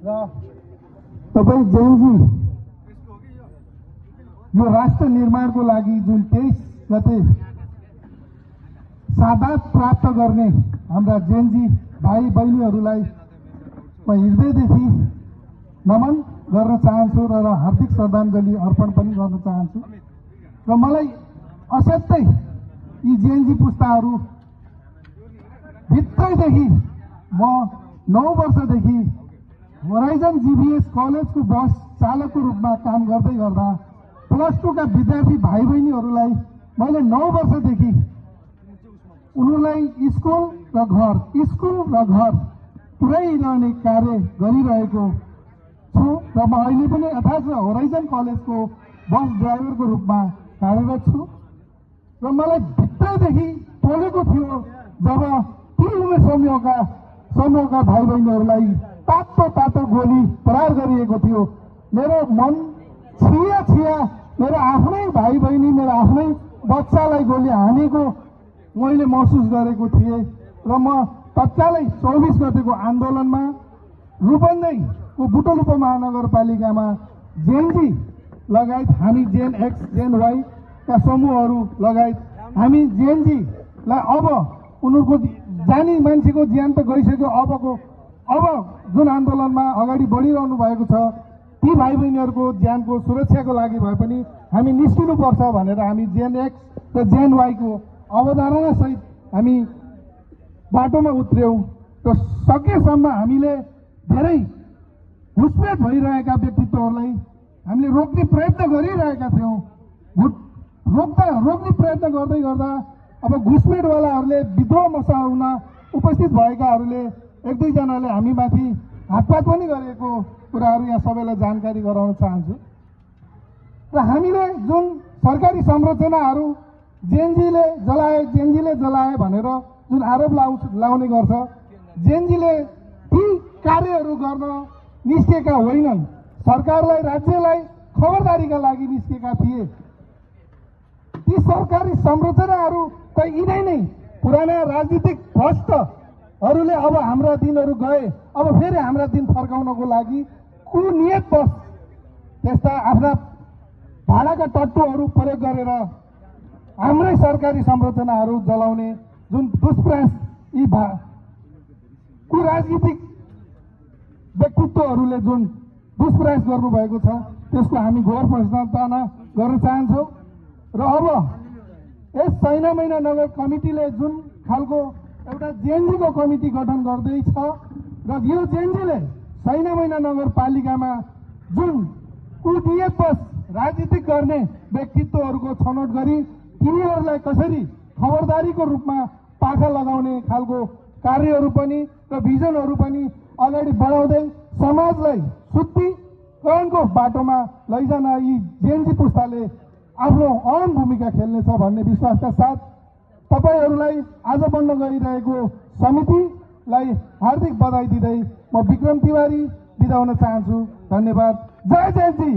र तपाईँ जेनजी यो राष्ट्र निर्माणको लागि जुन 23 गते सादात प्राप्त गर्ने हाम्रा जेनजी भाइ बहिनीहरूलाई म हृदयदेखि नमन गर्न चाहन्छु र हार्दिक श्रद्धाञ्जली अर्पण पनि गर्न चाहन्छु। र मलाई असाध्यै यी जेनजी पुस्ताहरू भित्रैदेखि म 9 वर्षदेखि होराइजन जीबीएस कलेजको बस चालकको रूपमा काम गर्दै गर्दा +2 का विद्यार्थी भाइ बहिनीहरूलाई मैले 9 वर्षदेखि उनीहरूलाई स्कुल र घर पुर्याइरहने कार्य गरिरहेको छु र म अहिले पनि अर्थात् होराइजन कलेजको बस ड्राइभरको रूपमा कार्यरत छु। र मलाई भित्रैदेखि टोलेको थियो जब ती उमेर समूहका भाइ बहिनीहरूलाई तातो गोली प्रहार गरिएको थियो। मेरो मन छिया मेरो आफ्नै भाइ बहिनी मेरो आफ्नै बच्चालाई गोली हानेको मैले महसुस गरेको थिएँ। र म तत्कालै 24 गतेको आन्दोलनमा रूपन्देहीको बुटोलुपा महानगरपालिकामा जेनजी लगायत हामी जेन एक्स जेन वाई का समूहहरू लगायत हामी जेनजीलाई अब उनीहरूको जानी मान्छेको ज्यान त गइसक्यो, अब जुन आन्दोलनमा अगाडि बढिरहनु भएको छ ती भाइ बहिनीहरूको ज्यानको सुरक्षाको लागि भए पनि हामी निस्किनुपर्छ भनेर हामी जेन एक्स र जेन वाईको अवधारणा सहित हामी बाटोमा उत्र्यौं। र सकेसम्म हामीले धेरै घुसपेट भइरहेका व्यक्तित्वहरूलाई हामीले रोक्ने प्रयत्न गरिरहेका थियौं। रोक्ने प्रयत्न गर्दै गर्दा अब घुसपेटवालाहरूले विद्रोह मचाउन उपस्थित भएकाहरूले 1-2 जनाले हामीमाथि हातपात पनि गरेको कुराहरू यहाँ सबैलाई जानकारी गराउन चाहन्छु। र हामीले जुन सरकारी संरचनाहरू जेनजीले जलाए भनेर जुन आरोप लाउने गर्छ, जेनजीले ती कार्यहरू गर्न निस्केका होइनन्, सरकारलाई राज्यलाई खबरदारीका लागि निस्केका थिए। ती सरकारी संरचनाहरू त यिनै नै पुराना राजनीतिक भ्रष्टहरूले अब हाम्रा दिनहरू गए, अब फेरि हाम्रा दिन फर्काउनको लागि कुनियतवश त्यस्ता आफ्ना भाडाका टट्टुहरू प्रयोग गरेर हाम्रै सरकारी संरचनाहरू जलाउने जुन दुष्प्रयास यी कुराजनीतिक व्यक्तित्वहरूले जुन दुष्प्रयास गर्नुभएको छ त्यसको हामी घोर प्रशंसा गर्न चाहन्छौँ। र अब यस सैना महिना नगर कमिटीले जुन खालको एउटा जेनजीको कमिटी गठन गर्दैछ र यो जेनजीले सैना महिना नगरपालिकामा जुन कुनियतवश राजनीति गर्ने व्यक्तित्वहरूको छनौट गरी तिनीहरूलाई कसरी खबरदारीको रूपमा पाखा लगाउने खालको कार्यहरू पनि र भिजनहरू पनि अगाडि बढाउँदै समाजलाई शुद्धिकरणको बाटोमा लैजान यी जेनजी पुस्ताले आफ्नो अहम भूमिका खेल्नेछ भन्ने विश्वासका साथ तपाईहरूलाई आज बन्न गइरहेको समितिलाई हार्दिक बधाई दिँदै म विक्रम तिवारी बिदा हुन चाहन्छु। धन्यवाद। जय जेनजी।